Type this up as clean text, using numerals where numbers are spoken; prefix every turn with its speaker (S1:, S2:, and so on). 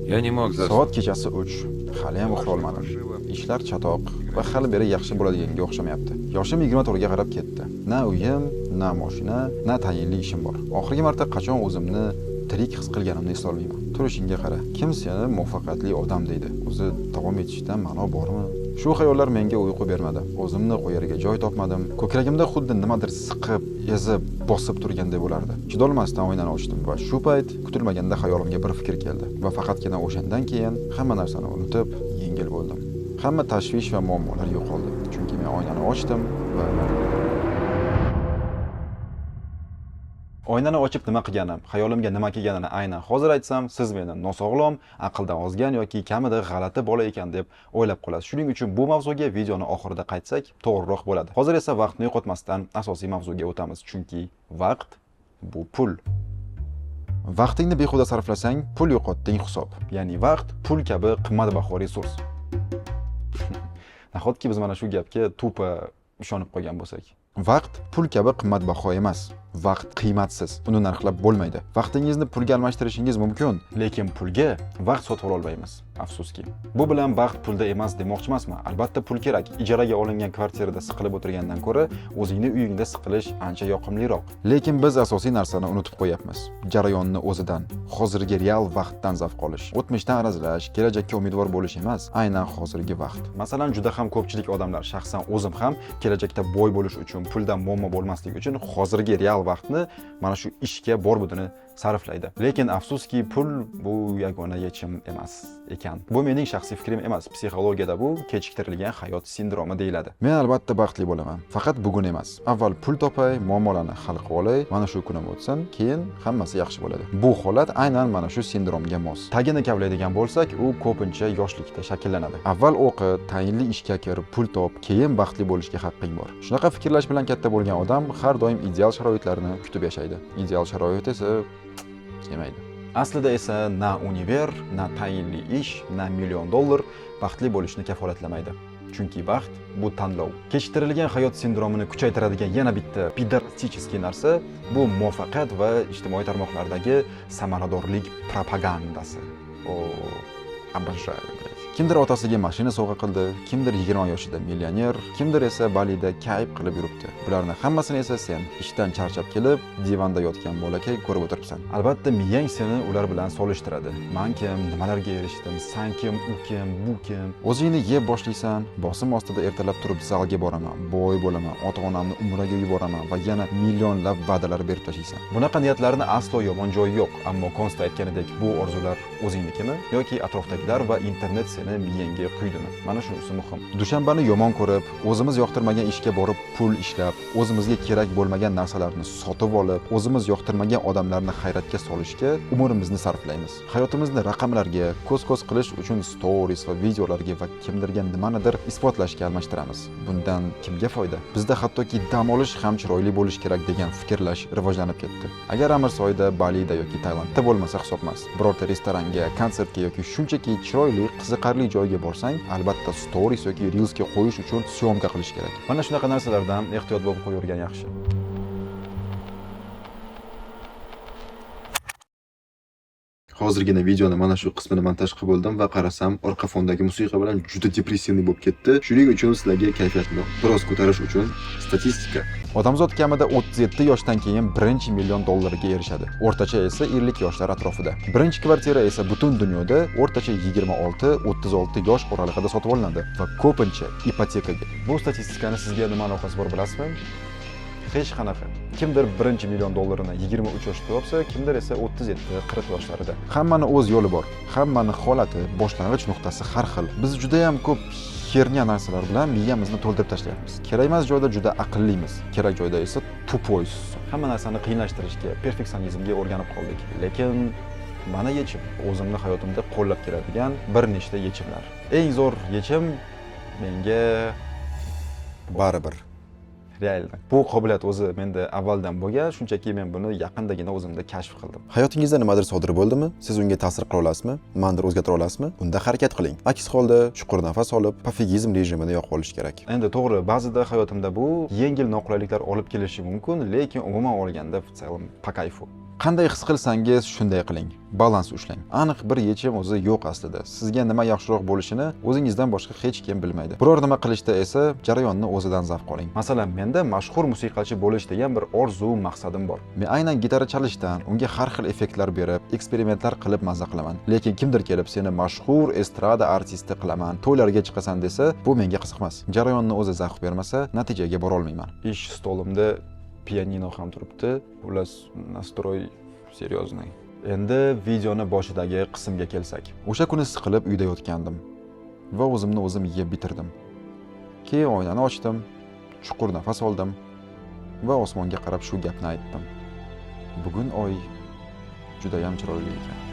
S1: Я не мог заснуть.
S2: Soat kechasi 3. Hali ham uxla olmadim. Ishlar chatoq va hali beri yaxshi bo'ladiganga o'xshamayapti. Yoshim 24 ga qarab ketdi. Na uyim, na mashina, na tayinli ishim bor. Oxirgi marta qachon o'zimni tirik his qilganimni eslolmayman. Turishingga qara. Kim seni muvaffaqiyatli odam deydi? O'zi davom etishdan ma'no bormi? Shu xayollar menga uyqu bermadi. O'zimni qo'yarga joy topmadim. Ko'kragimda xuddi nimadir siqib, ezib, bosib turganday bo'lardi. Chidolmasdan oynani ochdim va shu payt kutilmaganda xayolimga bir fikr keldi va faqatgina o'shandan keyin hamma narsani unutib, yengil bo'ldim. Hamma tashvish va muammolar yo'qoldi. Chunki men oynani ochdim va oynani ochib nima qilganim, xayolimga nima kelganini aynan hozir aytsam, siz meni nosog'lom, aqldan ozgan yoki kamida g'alati bola ekan deb o'ylab qolasiz. Shuning uchun bu mavzuga videoni oxirida qaytsak to'g'riroq bo'ladi. Hozir esa vaqtni yo'qotmasdan asosiy mavzuga o'tamiz, chunki vaqt bu pul. Vaqtingni behuda sarflasang, pul yo'qotding hisob. Ya'ni vaqt pul kabi qimmatbaho resurs. Nahotki biz mana shu gapga tupa ishonib qolgan bo'lsak? Vaqt pul kabi qimmatbaho emas. Vaqt qiymatsiz, uni narxlab bo'lmaydi. Vaqtingizni pulga almashtirishingiz mumkin, lekin pulga vaqt sotib ololmaymiz, afsuski. Bu bilan baxt pulda emas demoqchi emasman. Albatta pul kerak. Ijaraga olingan kvartirada siqilib o'tirgandan ko'ra, o'zingni uyingda siqilish ancha yoqimliroq. Lekin biz asosiy narsani unutib qo'yapmiz. Jarayonni o'zidan, hozirgi real vaqtdan zavq olish. O'tmishdan arazlash, kelajakka umidvor bo'lish emas, aynan hozirgi vaqt. Masalan, juda ham ko'pchilik odamlar, shaxsan o'zim ham kelajakda boy bo'lish uchun, puldan muammo bo'lmasligi uchun hozirgi real vaqtni mana shu ishga bor budini sarflaydi. Lekin afsuski pul bu yagona yechim emas ekan. Bu mening shaxsiy fikrim emas. Psixologiyada bu kechiktirilgan hayot sindromi deyiladi. Men albatta baxtli bo'laman. Faqat bugun emas. Avval pul topay, muammolarni hal qilib olay, mana shu kunim o'tsin, keyin hammasi yaxshi bo'ladi. Bu holat aynan mana shu sindromga mos. Tagini kavlaydigan bo'lsak, u ko'pincha yoshlikda shakllanadi. Avval o'qi, tayinli ishga kir, pul top, keyin baxtli bo'lishga haqqing bor. Shunaqa fikrlash bilan katta bo'lgan odam har doim ideal sharoitlarni kutib yashaydi. Ideal sharoit esa kelmaydi. Aslida esa na univer, na tayinli ish, na million dollar baxtli bo'lishni kafolatlamaydi. Chunki baxt bu tanlov. Kechiktirilgan hayot sindromini kuchaytiradigan yana bitta пидорастический narsa bu muvaffaqiyat va ijtimoiy tarmoqlardagi samaradorlik propagandasi. O, обожаю, блядь. Kimdir otasiga mashina sovg'a qildi, kimdir 20 yoshida millioner, kimdir esa Balida kayf qilib yuribdi. Bularni hammasini esa sen ishdan charchab kelib, divanda yotgan bolakay ko'rib o'tiribsan. Albatta miyang seni ular bilan solishtiradi. Man kim, nimalarga erishdim, san kim, u kim, bu kim. O'zingni yeb boshlaysan, bosim ostida ertalab turib zalga boraman, boy bo'laman, ota-onamni umraga yuboraman va yana millionlab va'dalar berib tashlaysan. Bunaqa niyatlarni aslo yomon joyi yo'q, ammo Konsta aytganidek, bu orzular o'zingnikimi yoki atrofdagilar va internet seni miyangga quydimi? Mana shunisi muhim. Dushanbani yomon ko'rib, o'zimiz yoqtirmagan ishga borib pul ishlab, o'zimizga kerak bo'lmagan narsalarni sotib olib, o'zimiz yoqtirmagan odamlarni hayratga solishga umrimizni sarflaymiz. Hayotimizni raqamlarga, ko'z-ko'z qilish uchun stories va videolarga va kimdirga nimanidir isbotlashga almashtiramiz. Bundan kimga foyda? Bizda hattoki dam olish ham chiroyli bo'lishi kerak degan fikrlash rivojlanib ketdi. Agar Amirsoyda, Balida yoki Tailandda bo'lmasa hisobmas. Birorta restoranga, konsertga yoki shunchaki chiroyli, qiziqarli joyga borsang, albatta stories yoki reelsga qo'yish uchun syomka qilish kerak. Mana shunaqa narsalardan ehtiyot bo'lib qo'yavergan yaxshi. Hozirgina videoni mana shu qismini montaj qilib bo'ldim va qarasam, orqa fondagi musiqa bilan juda депрессивный bo'lib ketdi. Shuning uchun sizlarga kayfiyatni biroz ko'tarish uchun statistika. Odamzod kamida 37 yoshdan keyin birinchi million dollarga erishadi. O'rtacha esa 50 yoshlar atrofida. Birinchi kvartira esa butun dunyoda o'rtacha 26-36 yosh oralig'ida sotib olinadi va ko'pincha ipotekaga. Bu statistikani sizga nima aloqasi bor bilasizmi? Hech qanaqa. Kimdir birinchi million dollarini 23 yoshda topsa, kimdir esa 37-40 yoshlarida. Hammani o'z yo'li bor. Hammani holati, boshlang'ich nuqtasi har xil. Biz juda ham ko'p херня narsalar bilan miyamizni to'ldirib tashlayapmiz. Kerak emas joyda juda aqllimiz, kerak joyda esa тупой. Hamma narsani qiyinlashtirishga, perfeksionizmga o'rganib qoldik. Lekin mana yechim, o'zimni hayotimda qo'llab keladigan bir nechta yechimlar. Eng zo'r yechim menga
S3: baribir.
S2: Реально. Bu qobiliyat o'zi menda avvaldan bo'lgan, shunchaki men buni yaqindagina o'zimda kashf qildim.
S3: Hayotingizda nimadir sodir bo'ldimi? Siz unga ta'sir qila olasizmi? Nimadir o'zgartira olasizmi? Unda harakat qiling. Aks holda chuqur nafas olib, pofigizm rejimini yoqib olish kerak.
S2: Endi to'g'ri, ba'zida hayotimda bu yengil noqulayliklar olib kelishi mumkin, lekin umuman olganda в целом по кайфу. Qanday his qilsangiz, shunday qiling. Balans ushlang. Aniq bir yechim o'zi yo'q aslida. Sizga nima yaxshiroq bo'lishini o'zingizdan boshqa hech kim bilmaydi. Biror nima qilishda esa jarayonni o'zidan zavq oling. Masalan, menda mashhur musiqachi bo'lish degan bir orzu, maqsadim bor. Men aynan gitara chalishdan, unga har xil effektlar berib, eksperimentlar qilib mazza qilaman. Lekin kimdir kelib seni mashhur estrada artisti qilaman, to'ylarga chiqasan desa, bu menga qiziq emas. Jarayonni o'zi zavq bermasa, natijaga bora olmayman. Ish stolimda pianino ham turibdi. Xullas, настрой серьезный. Endi videoni boshidagi qismga kelsak. O'sha kuni siqilib uyda yotgandim va o'zimni o'zim yeb bitirdim. Keyin oynani ochdim, chuqur nafas oldim va osmonga qarab shu gapni aytdim: "Bugun oy judayam chiroyli ekan."